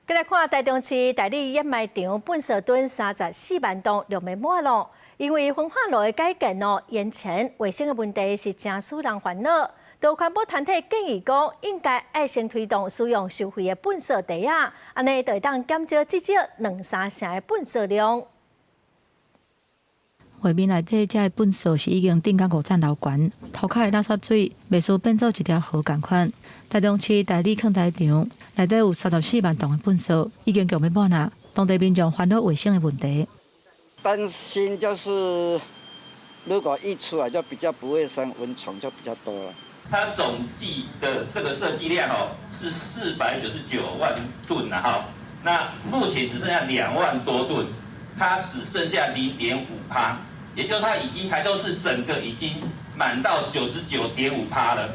閣來看台中市大里掩埋場糞埽墩34萬噸量欲滿囉，因為焚化爐的改建哦，煙塵衛生的問題是誠使人煩惱。都環保團體建議講，應該愛先推動使用收費的糞埽袋仔，按呢就會當減少至少兩三成的糞埽量。畫面內底這个糞埽是已經頂甲五層樓懸，塗跤的垃圾水袂輸變做一條河仝款。台中市大里礦台場內底有34萬噸的糞埽，已經強欲滿啦。當地民眾煩惱衛生的問題。擔心就是如果一出來就比較不衛生，蚊蟲就比較多了。它總計的這個設計量哦是499萬噸啦哈，那目前只剩下2萬多噸，它只剩下0.5趴，也就是它已經台中市整個已經滿到99.5趴了。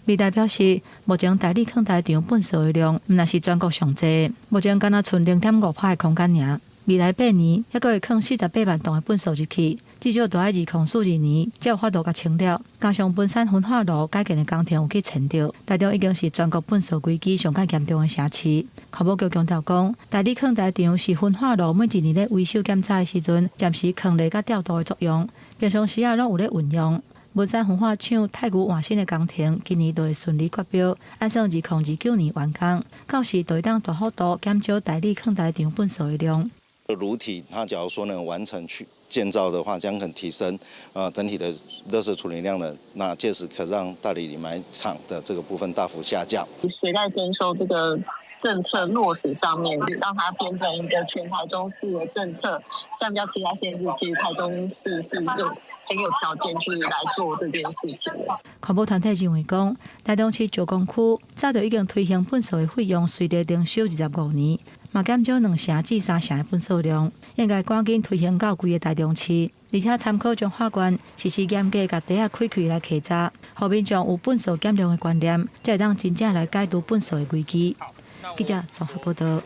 美代表示，目前大里礦台場糞埽的量，毋但是全國上濟，目前敢若賰0.5趴的空間爾。未來8年，猶閣會囥48萬噸的糞埽入去，至少都愛2042年才有法度共清了。加上文山焚化爐改建的工程有去延著，台中已經是全國糞埽危機上較嚴重的城市。環保局強調講，大里礦台場是焚化爐每一年咧維修檢查的時陣，暫時囥咧佮調度的作用，平常時仔攏有咧運用。文山焚化廠太舊換新的工程，今年就會順利決標，按算2029年完工，到時就會當大幅度減少大里礦台場糞埽的量。爐體，它假如說能完成去建造的話，將可提升整體的垃圾處理量呢。那屆時可讓大里掩埋場的這個部分大幅下降。隨袋徵收這個政策落實上面，讓它變成一個全台中市的政策，相較其他縣市，其實台中市是有很有條件去來做這件事情的。環保團體認為講，台中市石岡區早就已經推行糞埽的費用隨地徵收25年，嘛減少2成至3成的糞埽量，應該趕緊推行到規个台中市，而且參考彰化縣實施嚴格共袋仔開開來稽查，予民眾有糞埽減量的觀念，才會當真正來解除糞埽的危機。記者綜合報道。